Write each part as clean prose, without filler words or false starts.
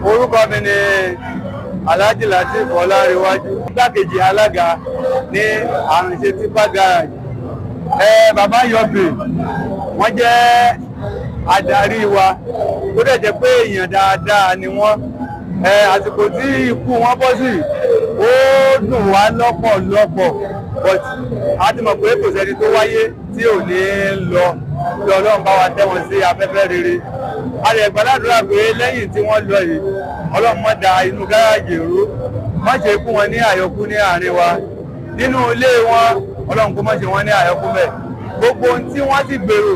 Orúkọ mi ni Alhaji Lateef Ọlárẹ̀wájú, igbákejì alága ní Àránṣe Tipper Garage. Ẹ bàbá Yọ̀bì, wọ́n jẹ́ adarí wa, ó dẹ̀ jẹ́ pé èèyàn dáadáa ni wọ́n. Ẹ àsìkò tí ikú wọn bọ́ sí, ó dùn wá lọ́pọ̀lọpọ̀, but a ti mọ̀ pé kò sẹ́ni tó wáyé tí ò ní lọ. Kí Ọlọ́run bá wa tẹ́ wọn sí afẹ́fẹ́ rere. A lè gbàdúrà pé lẹ́yìn tí wọ́n lọ yìí, Ọlọ́run má da inú gáràjì rú, má ṣe kú wọn ní àyọkú ní àárín wa, nínú ilé wọn. Ọlọ́run kó má ṣe wọn ní àyọkú mẹ́. Gbogbo ohun tí wọ́n ti gbèrò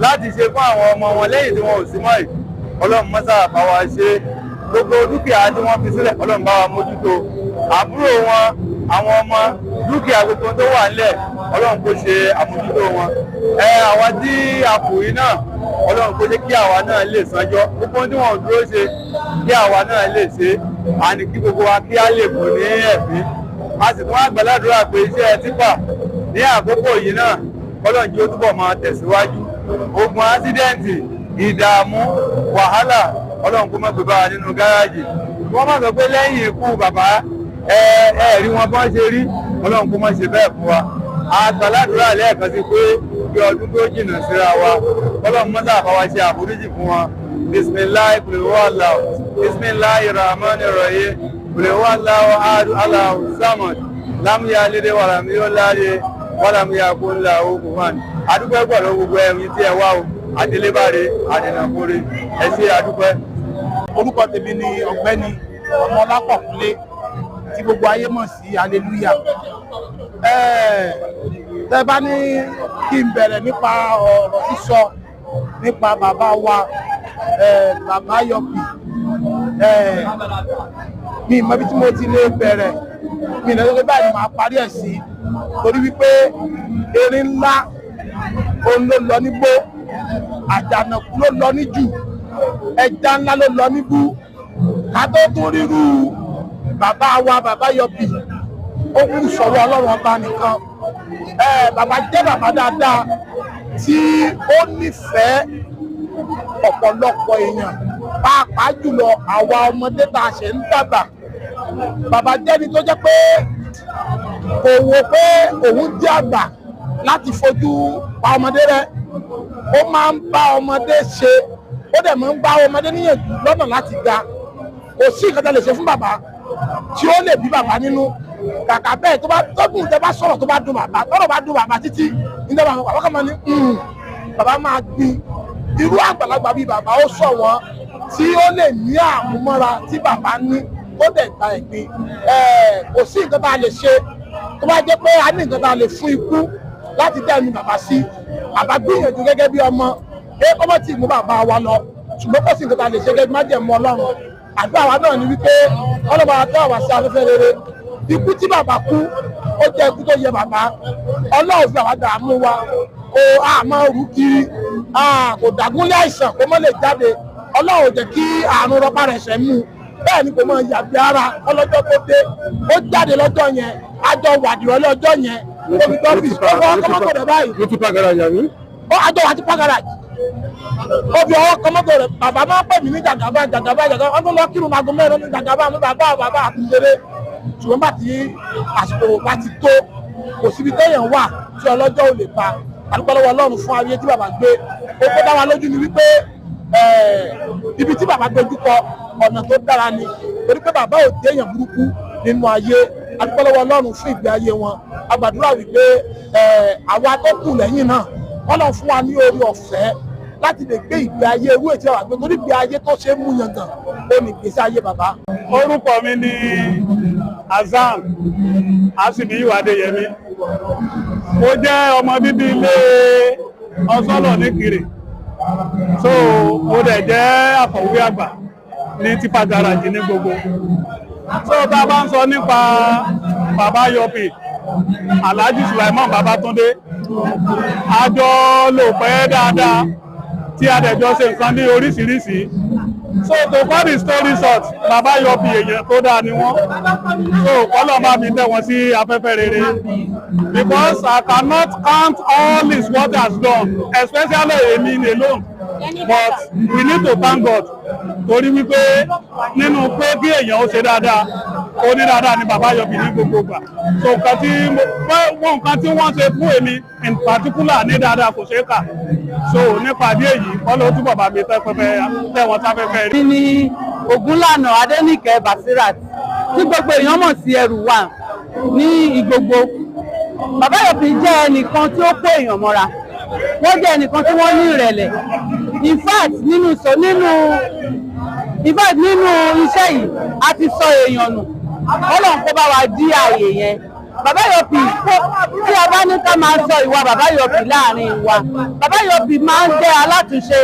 láti ṣe fún àwọn ọmọ wọn lẹ́yìn tí wọn ò sí mọ́ yìí, Ọlọ́run mọ́sá bá wa ṣe. Gbogbo dúkìá tí wọ́n fi sílẹ̀, Ọlọ́run bá wa mójútó. Àbúrò wọn, àwọn ọmọ, dúkìá gbogbo tó wà nílẹ̀, Ọlọ́run kó ṣe àmójútó wọn. Ẹ àwa tí a kù yìí náà, Ọlọ́run kó jẹ́ kí àwa náà lè sanjọ́ gbogbo tí wọn ò dúró ṣe, kí àwa náà lè ṣe àní, kí gbogbo wa kí á lè bù ní ẹ̀mí. A sì tún wá gbàdúrà pé iṣẹ́ tipper ní àkókò yìí náà, Ọlọ́run jẹ́ ó túbọ̀ máa tẹ̀síwájú. Ogun accident, ìdààmú, wàhálà, Ọlọ́run kó má gbé bá wa nínú gáràjì. Wọ́n má sọ pé lẹ́yìn ikú bàbá ẹ ẹ rí wọn bọ́n ṣe rí. Ọlọ́run kó má ṣe bẹ́ẹ̀ fún wa. A gbàdúrà lẹ́ẹ̀kan sí pé kí ọdún tó jìnnà síra wa, Ọlọ́run mọ́tà bá wa ṣe àforíjì fún wọn. Bisimilahi kulhuwallahu, bisimilahi rahman rahim, kulhuwallahu ahadu, Allahu samad, lam yalid walam yulad walam yakun lahu kufuwan. Adúpẹ́ pẹ̀lú gbogbo ẹ̀yin tí ẹ wá o. Adélébáre àdènàkúrè, ẹ ṣé, adúpẹ́. Orúkọ tèmi ni Ọ̀gbẹ́ni Ọmọlápọ̀kúnlé, tí gbogbo ayé mọ̀ sí Hallelujah. Tẹ́ bá ní kí n bẹ̀rẹ̀ nípa ọ̀rọ̀ sísọ nípa bàbá wa, bàbá Yọ̀pì, mi ì mọ ibi tí mo ti lè bẹ̀rẹ̀. Mi ìnáwó pé báyìí ni màá parí ẹ̀ sí, torí wípé erin ńlá òun ló lọ nígbó, àjànàkú ló lọ níjù, ẹja ńlá ló lọ níbú. Ká tó tún ríru bàbá wa, bàbá Yọ̀pì, ó kù sọ̀rọ̀ Ọlọ́run Ọba nìkan. Bàbá jẹ́ bàbá dáadáa tí ó nífẹ̀ẹ́ ọ̀pọ̀lọpọ̀ èèyàn, pàápàá jùlọ àwa ọmọdé tá a ṣe ń dàgbà. Bàbá jẹ́ni tó jẹ́ pé kò wò pé òun jẹ́ àgbà láti fojú pa ọmọdé rẹ́. Ó máa ń bá ọmọdé ṣe, ó dẹ̀ máa ń bá ọmọdé níyànjú lọ́nà láti ga. Kò sí nǹkan tá lè ṣe fún bàbá tí ó lè bí bàbá nínú. Kàkà bẹ́ẹ̀, tó bá tọ́gùn, tẹ bá sọ̀rọ̀, tó bá dùn bàbá, tọ́rọ̀ bá dùn bàbá títí nígbà bàbá, bàbá kan máa ní, bàbá máa gbin irú àgbàlagbà bíi bàbá, ó sọ wọn tí ó lè ní àmúmọ́ra tí bàbá ní, tó dẹ̀ gba ẹ̀gbin. Kò sí nǹkan tá a lè ṣe. Tó bá jẹ́ pé a ní nǹkan tá a lè fún ikú láti dá ẹnu bàbá sí, bàbá gbìyànjú gẹ́gẹ́ bí ọmọ pé kọ́mọ́ tí mú bàbá wa lọ, ṣùgbọ́n kò sí nǹkan tá a lè ṣe gẹ́gẹ́ bí májẹ̀mú Ọlọ́run. Àdúrà wa náà ni wípé Ọlọ́run àti àwa sí afẹ́fẹ́ rere. Ikú tí bàbá kú, ó jẹ́ ikú tó yẹ bàbá. Ọlọ́run fi bàbá dààmú wa, kò àmọ́ rú kiri, kò dàgúnlé àìsàn kó mọ́ lè jáde. Ọlọ́run ò jẹ́ kí àrùn rọpá rẹ̀ ṣẹ́ mú. Bẹ́ẹ̀ ni kò mọ yàgbé ara. Ọlọ́jọ́ tó dé, ó jáde lọ́jọ́ yẹn, àjọ wàdìrọ̀lẹ́ ọjọ́ yẹn, ó fi tọ́fíìsì, ó fọwọ́ kọ́mọ́tò rẹ̀ báyìí. Ní tipper garage àbí? Ó àjọ wà tipper garage, ó fi ọwọ́ kọ́mọ́tò rẹ̀. Bàbá máa ń pè mí ní jàgàbá, jàgàbá, jàgàbá. Wọ́n tún lọ kírun aago 4 ní jàgàbá mi. Bàbá, bàbá àtúnṣeré, ṣùgbọ́n bá ti àsìkò bá ti tó, kò síbi téèyàn wà tí ọlọ́jọ́ ò lè pa. Àdúpẹ́ lọ́wọ́ Ọlọ́run fún ayé tí bàbá gbé. Ó kó dá wa lójú ni wípé ibi tí bàbá dojú kọ, ọ̀nà tó dára ni, torí pé bàbá ò déèyàn burúkú nínú ayé. Àdúpẹ́ lọ́wọ́ Ọlọ́run fún ìgbé ayé wọn. A gbàdúrà wípé àwa tó kù lẹ́yìn náà, Ọlọ́run fún wa ní orí ọ̀fẹ́ láti lè gbé ìgbé ayé irú ètí àwọn àgbẹ̀, torí ìgbé ayé tó ṣe é mú yangàn ó ní ìgbésí ayé bàbá. Orúkọ mi ni Azam Asimiyu Adéyẹmí. Mo jẹ́ ọmọ bíbí ilé Ọsọ́lọ̀ níkirè, so mo dẹ̀ jẹ́ akọ̀wé àgbà ní tipper garage ní gbogbo. So tá a bá ń sọ nípa bàbá Yọpì, Alhaji Sulaiman Babatunde, a jọ lò pẹ́ dáadáa tí a dẹ̀ jọ ṣe nǹkan ní oríṣiríṣi. So to cut the story short, bàbá Yọpì, èèyàn tó dáa ni wọ́n. So kọ́lọ̀ bá mi tẹ́ wọn sí afẹ́fẹ́ rere, because I cannot count all his what has done, especially èmi alone. But we need to thank God torí wípé nínú pé kí èèyàn ó ṣe dáadáa, ó ní dáadáa ni Bàbá Yọ̀bì ní gbogbo gbà. So nǹkan tí wọ́n, nǹkan tí wọ́n ṣe fún èmi in particular ní dáadáa kò ṣeé kà. So nípa àdé èyí, kọ́ ló túbọ̀ bá mi tẹ́ pẹpẹ tẹ́ wọn sáfẹ́fẹ́ rí. Mi ni Ògúnlànà Adéníkẹ́ Basirat, tí gbogbo èèyàn mọ̀ sí Ẹrù Wà ní Ìgbogbo. Bàbá Yọ̀bì jẹ́ ẹnìkan tí ó kó èèyàn mọ́ra. Wọ́n jẹ́ ẹnìkan tí wọ́n ní ìrẹ̀lẹ̀. In fact, nínú iṣẹ́ yìí, a ti sọ èèyàn nù. Ọlọ́run kó bá wa dí ààyè yẹn. Bàbá Yọ̀bì, tí a bá ní ká máa sọ ìwà Bàbá Yọ̀bì láàrin wa, Bàbá Yọ̀bì máa ń jẹ́ alátúnṣe.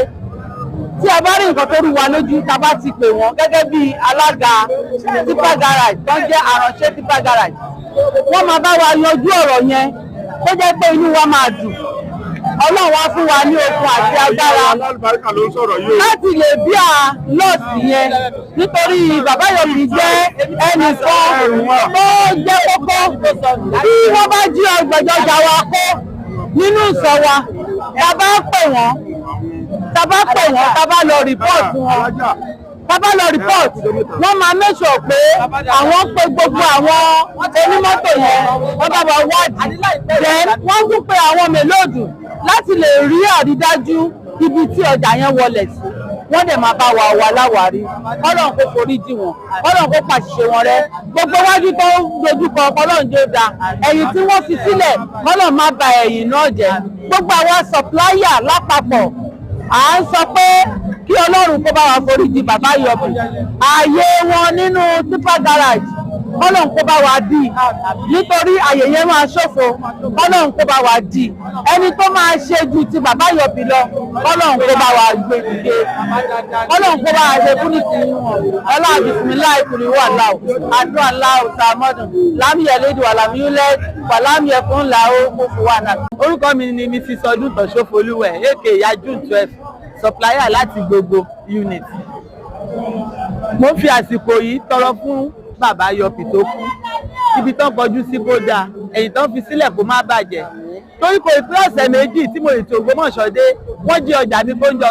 Tí a bá rí nǹkan tó rú wa lójú, tá a bá ti pè wọ́n gẹ́gẹ́ bí alága tipa garage tó ń jẹ́ Àránṣẹ́ Tipa Garage, wọ́n máa bá wa yanjú ọ̀rọ̀ yẹn tó jẹ́ pé inú wa máa dùn. Ọlọ́run wá fún wa ní okun àti agbára Alálùbáríkà ló ń sọ̀rọ̀ yìí o. láti lè bí a lọ́ọ̀sì yẹn, nítorí Bàbá Yọ̀bì jẹ́ ẹnìkan tó jẹ́ kókó. Tí wọ́n bá jí ọgbẹ̀jọjà wa kó nínú ìsọ̀ wa, tá bá pè wọ́n, tá bá lọ report wọn, tá bá lọ report, wọ́n máa make sure pé àwọn pe gbogbo àwọn onímọ́tò yẹn, wọ́n bá wa wádìí. Then wọ́n tún pe àwọn mélòdù láti lè rí àrídájú ibi tí ọjà yẹn wọlẹ̀ sí. Wọ́n dẹ̀ máa bá wa wà láwàárí. Ọlọ́run kó forí jì wọ́n, Ọlọ́run kó pàṣẹ wọn rẹ́. Gbogbo wájú tó ń dojúkọ, Ọlọ́run jó da. Ẹ̀yìn tí wọ́n fi sílẹ̀, Ọlọ́run má ba ẹ̀yìn náà jẹ́. Gbogbo àwọn supplier lápapọ̀, à ń sọ pé kí Ọlọ́run kó bá wa forí jì Bàbá Yọ̀bì. Ààyè wọn nínú tipa garage, Ọlọ́run kó bá wa dì, nítorí àyè yẹn máa ṣòfò. Ọlọ́run kó bá wa dì. Ẹni tó máa ṣe ju ti Bàbá Yọ̀bì lọ, Ọlọ́run kó bá wa gbé dìde. Ọlọ́run kó bá wa ṣe fún nísìnyí wọn. Ọlọ́run bisimilayi kùnú wà láwù àdúrà láwù sàmọ́dún lámìyẹ̀lẹ́dù wàlámìyúlẹ̀ wàlámìyẹ̀kún làó kó fún wa náà. Orúkọ mi ni Mrs Ọdúntàn Ṣófolúwẹ̀, aka Ìyá June 12, supplier láti Gbogbo unit. Mo ń fi àsìkò yìí tọrọ fún Bàbá Yọpì tó kú. Ibi tán kọjú sí kó dáa, ẹ̀yìn tán fi sílẹ̀ kó má bàjẹ́, torí kò pé ọ̀sẹ̀ 2 tí mo ètò Ògbómọ̀ṣọ́ dé, wọ́n jí ọjà mi kó ń jọ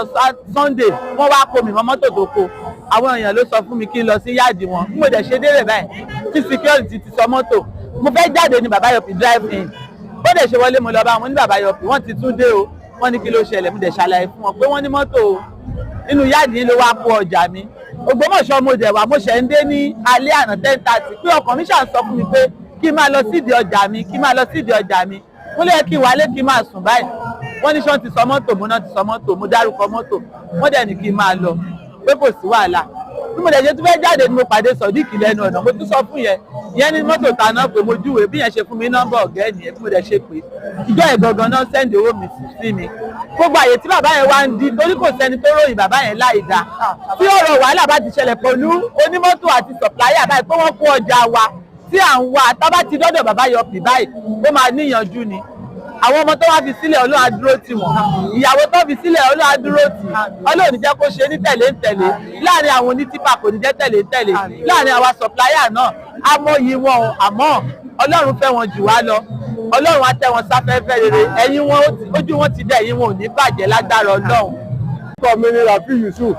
Sunday. Wọ́n wá kó mi mọ́ mọ́tò tó kó. Àwọn èèyàn ló sọ fún mi kí n lọ sí yard wọn. Bí mo dẹ̀ ṣe délẹ̀ báyìí tí security ti sọ mọ́tò, mo fẹ́ jáde ní Bàbá Yọpì drive in. Bó dẹ̀ ṣe wọlé, mo lọ bá wọn ní, "Bàbá Yọpì, wọ́n ti tún dé o." Wọ́n ní kí ló ṣẹlẹ̀. Mo dẹ̀ ṣàlàyé fún wọn pé wọ́n ní mọ́tò nínú yard yìí ló wá kó ọjà mi. Ògbómọ̀ṣọ́ mo dẹ̀ wá, mo ṣẹ̀ ń dé ní alẹ́ àná 10:30, pé ọkàn mi ṣà ń sọ fún mi pé kí n máa lọ sídìí ọjà mi, kí n máa lọ sídìí ọjà mi. Mo lè kí n wálé, kí n máa sùn báyìí. Wọ́n ní sọ́n ti sọ mọ́tò? Mo náà ti sọ mọ́tò. Mo dárúkọ mọ́tò. Wọ́n dẹ̀ ní kí n máa lọ, pé kò sí wàhálà. Bí mo dẹ̀ ṣe tún fẹ́ jáde ni mo pàdé Sodiq lẹ́nu ọ̀nà. Mo tún sọ fún yẹn. Yẹn ní mọ́tò tàná, pé mo júwèé bí yẹn ṣe fún mi nọ́mbà ọ̀gá ẹ̀ nìyẹn. Bí mo dẹ̀ ṣe pé ìjọ ẹ̀ gangan náà send owó mi sí mi. Gbogbo àyè tí bàbá yẹn wá ń di, torí kò sẹ́ni tó ròyìn bàbá yẹn láì dá. Tí ọ̀rọ̀ wàhálà bá ti ṣẹlẹ̀ pẹ̀lú onímọ́tò àti supplier báyìí, pé wọ́n kó ọjà wa tí à ń wá, tá bá ti dọ́dọ̀ Bàbá Yọpì báyìí, ó máa níyànjú ni. Àwọn ọmọ tó wá fi sílẹ̀, Ọlọ́run á dúró tì wọ́n. Ìyàwó tó fi sílẹ̀, Ọlọ́run á dúró tì. Ọlọ́run ní jẹ́ kó ṣe ní tẹ̀lé ń tẹ̀lé láàrin àwọn onítìpà, kò ní jẹ́ tẹ̀lé ń tẹ̀lé láàrin àwa supplier náà. Amóyí wọn o, àmọ́ Ọlọ́run fẹ́ wọn jù wá lọ. Ọlọ́run á tẹ́ wọn sáfẹ́fẹ́ rere. Ẹ̀yìn wọn, ojú wọn ti dẹ̀, ẹ̀yìn wọn ò ní bàjẹ́ lágbára Ọlọ́run. Orúkọ mi ni Rafi Yusuf.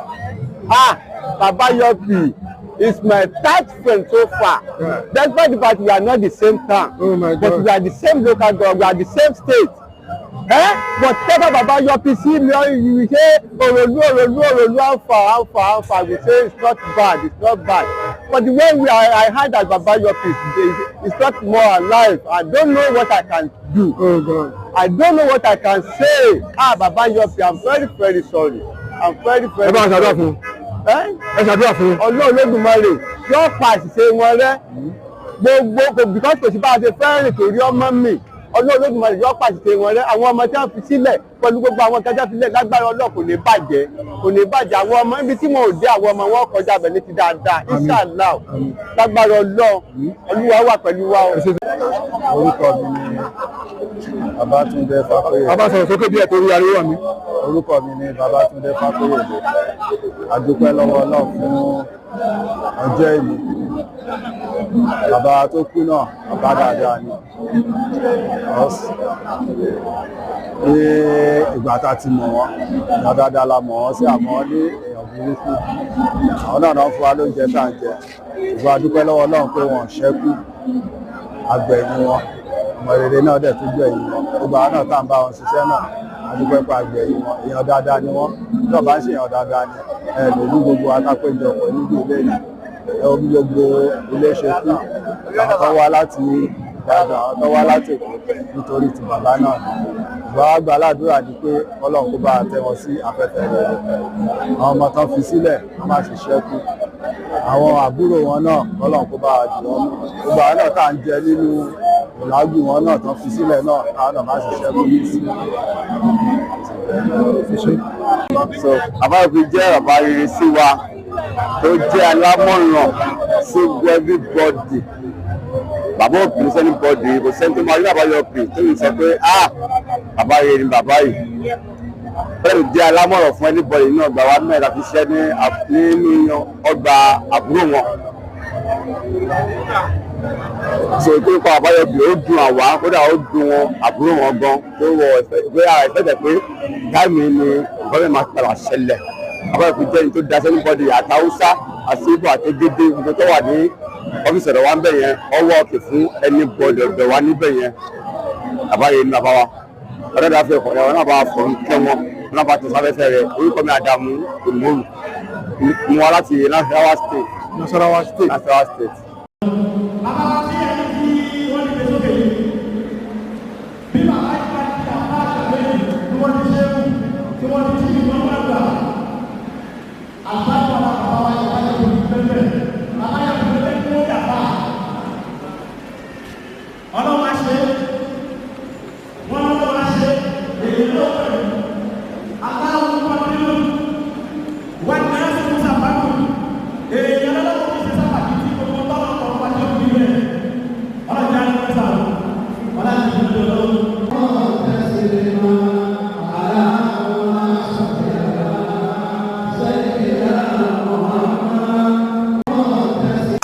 Ah, Baba Yopi is my tight friend so far. Despite the fact we are not the same town, Oh my but God. we are the same local government, we are the same state. Eh? But whenever Baba Yopi see me, you will say, "Orolu, Orolu, Orolu, how far, how far, how far?" We say, "It's not bad, it's not bad." But the way we are, I heard that Baba Yopi is not more alive. I don't know what I can do. Oh God. I don't know what I can say. Ah, Baba Yopi, I'm very, very sorry. I'm very, very Ẹ bá ń ṣàdúrà fún un. Eh? Ẹ ṣàdúrà fún un. Ọlọ́run Olódùmarè yóò pa àṣìṣe wọn rẹ́. Gbogbo kò, because kò sí bá a ṣe fẹ́ rìn torí ọmọ mi. Ọlọ́run Olódùmarè yóò pa àṣìṣe wọn rẹ́. Àwọn ọmọ tí wọ́n fi sílẹ̀ pẹ̀lú gbogbo àwọn kan tí wọ́n fi sílẹ̀, lágbára Ọlọ́run, kò ní bàjẹ́, kò ní bàjẹ́. Àwọn ọmọ, ibi tí wọn ò dé, àwọn ọmọ wọn kọjá bẹ̀ ní ti dáadáa. Inshallah, lágbára Ọlọ́run, Olúwa wà pẹ̀lú wa o. Orúkọ mi ni Babátúndé Fákóyèdé. Bàbá, sọ̀rọ̀ sókè díẹ̀ torí ariwo wà mí. Orúkọ mi ni Babátúndé Fákóyèdé. A dúpẹ́ lọ́wọ́ Ọlọ́run fún ọjọ́ ìní. Bàbá tó kú náà, bàbá dáadáa ni. Ní ìgbà tá a ti mọ̀ wọ́n, ìgbà dáadáa la mọ̀ wọ́n sí, àmọ́ ní èèyàn burúkú. Àwọn náà náà fún wa lóúnjẹ tá à ń jẹ. Ṣùgbọ́n a dúpẹ́ lọ́wọ́ Ọlọ́run pé wọ́n ṣẹ́kù, agbẹ̀yìn wọn. Ọmọ rere náà dẹ̀ tún gbẹ̀yìn wọn. Gbogbo àwọn náà tá à ń bá wọn ṣiṣẹ́ náà, a dúpẹ́ pé agbẹ̀yìn wọn. Èèyàn dáadáa ni wọ́n. Tí wọ́n bá ń ṣe èèyàn dáadáa ni, ẹ lè ní gbogbo atápéjọpọ̀ níbi ilé yìí. Ẹ wo bí gbogbo ilé ṣe kú. Àwọn tó wá láti Ìbàdàn, àwọn tó wá láti Èkó nítorí ti bàbá náà ni. Ìgbà wa gba aládùúrà ni pé Ọlọ́run kó bá a tẹ́ wọn sí afẹ́fẹ́ rere. Àwọn ọmọ tán fi sílẹ̀, wọ́n má ṣe ṣẹ́kù. Àwọn àbúrò wọn náà, Ọlọ́run kó bá a dì wọ́n mú. Gbogbo àwọn náà tá à ń jẹ nínú ìlágùn wọn náà tán fi sílẹ̀ náà, àwọn náà má ṣe ṣẹ́kù ní sí. So bàbá òbí jẹ́ bàbá rere sí wa, tó jẹ́ alámọ̀ràn sí everybody. Bàbá òbí ní sẹ́ni bọ́dì, kò sẹ́ni tó máa rí bàbá Yọ̀pì tó yìí sọ pé ah, bàbá rere ni bàbá yìí. Bẹ́ẹ̀ ló jẹ́ alámọ̀ràn fún anybody nínú ọgbà wa mẹ́ta fi ṣiṣẹ́ nínú ọgbà àbúrò wọn. So ikú nípa bàbá Yọ̀pì ó dùn àwa, kódà ó dùn wọn àbúrò wọn gan, tó wọ pé àìsẹ̀tẹ̀ pé táìmì ni nǹkan mẹ́ta máa padà ṣẹlẹ̀. Bàbá Yọ̀pì jẹ́ ẹni tó da sẹ́nibọ́dì àti Haúsá àti Ìgbò àti Gédé, gbogbo tó wà ní ọ́fíìsì ọ̀dọ̀ wa ń bẹ̀ yẹn, ọwọ́ ọ̀kẹ́ fún anybody ọ̀dọ̀ wa níbẹ̀ yẹn. Bàbá yẹn ní bàbá wa ọ̀dọ́dà fi ọkọ̀ yẹn, wọn náà bá fọ̀ ń kẹ́ wọn, wọn náà bá tó sáfẹ́fẹ́ rẹ̀. Orúkọ mi Àdàmú Ìmọ̀rù, mo wá láti Nasarawa State. Nasarawa State. Nasarawa State.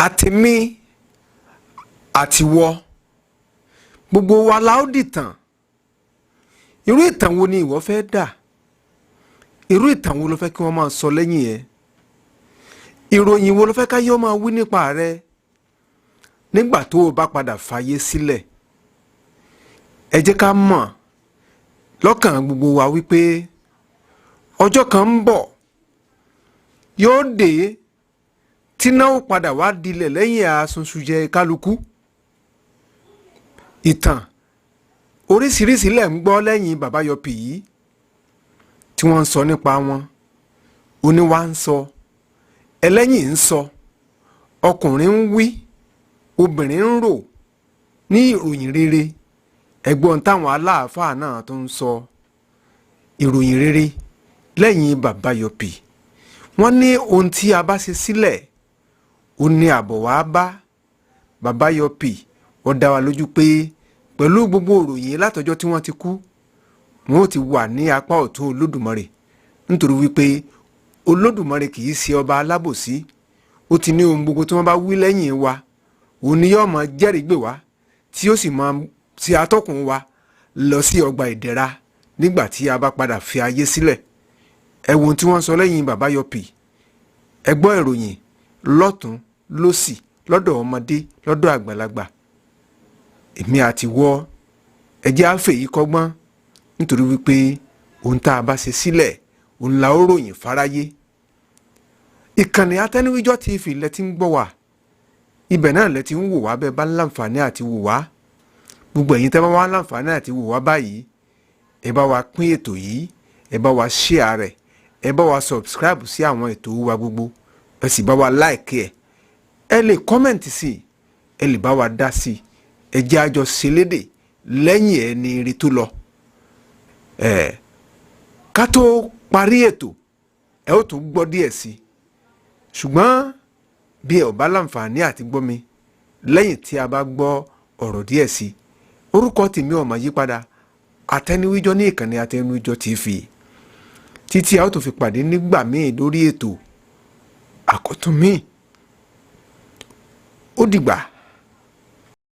Àtèmi àtiwọ, gbogbo wa la ó dìtàn. Irú ìtàn wo ni ìwọ fẹ́ dà? Irú ìtàn wo ló fẹ́ kí wọ́n máa sọ lẹ́yìn ẹ̀? Ìròyìn wo ló fẹ́ káyé ó máa wí nípa rẹ nígbà tó o bá padà fàyè sílẹ̀? Ẹ jẹ́ ká mọ̀ lọ́kàn gbogbo wa wípé ọjọ́ kan ń bọ̀ yóò dé tíná ó padà wá dilẹ̀ lẹ́yìn àsunsujẹ kálukú. Ìtàn oríṣiríṣi lẹ̀ ń gbọ́ lẹ́yìn bàbá Yọ̀pì yìí tí wọ́n ń sọ nípa wọn. Oníwà ń sọ, ẹlẹ́yìn ń sọ, ọkùnrin ń wí, obìnrin ń rò ní ìròyìn rere. Ẹ̀gbọ́n táwọn aláàfáà náà tó ń sọ ìròyìn rere lẹ́yìn bàbá Yọ̀pì. Wọ́n ní ohun tí a bá ṣe sílẹ̀, ó ní àbọ̀ wá bá. Bàbá Yọ̀pì, ó dá wa lójú pé pẹ̀lú gbogbo òròyìn látọjọ́ tí wọ́n ti kú, wọn ó ti wà ní apá ọ̀tún Olódùmarè, nítorí wípé Olódùmarè kì í ṣe ọba alábòsí. Ó ti ní ohun gbogbo tí wọ́n bá wí lẹ́yìn wa, òun ni yóò máa jẹ́rìí gbè wá, tí ó sì máa ṣe atọ́kùn wa lọ sí ọgbà ìdẹ̀ra nígbà tí a bá padà fi ayé sílẹ̀. Ẹ wo ohun tí wọ́n ń sọ lẹ́yìn bàbá Yọ̀pì. Ẹ gbọ́ ìròyìn lọ́tún lọ́sì, lọ́dọ̀ ọmọdé, lọ́dọ̀ àgbàlagbà. Èmi àti wọ́, ẹ jẹ́ á fèyí kọ́gbọ́n, nítorí wípé ohun tá a bá ṣe sílẹ̀, òun la ó ròyìn fáráyé. Ìkànnì Atẹnuwíjọ́ TV lẹ ti ń gbọ́ wá, ibẹ̀ náà lẹ ti ń wò wá. Bẹ́ẹ̀ bá ń láǹfààní àti wò wá, gbogbo ẹ̀yin tẹ́ bá wá láǹfààní àti wò wá báyìí, ẹ bá wa pín ètò yìí, ẹ bá wa share rẹ̀, ẹ bá wa subscribe sí àwọn ètò wa gbogbo, ẹ sì bá wa like ẹ. Ẹ lè comment sí i, ẹ lè bá wa dá sí i. Ẹ jẹ́ àjọ ṣẹlẹ́dẹ̀ lẹ́yìn ẹni rí tó lọ. Ẹ ká tó parí ètò, ẹ ó tún gbọ́ díẹ̀ sí i, ṣùgbọ́n bí ẹ ò bá láǹfààní àti gbọ́ mi lẹ́yìn tí a bá gbọ́ ọ̀rọ̀ díẹ̀ sí i, orúkọ tèmi ò máa yípadà, Atẹnuwíjọ́ ní ìkànnì Atẹnuwíjọ́ TV. Títí a ó tún fi pàdé nígbà míì lórí ètò àkọ́tún míì, ó dìgbà.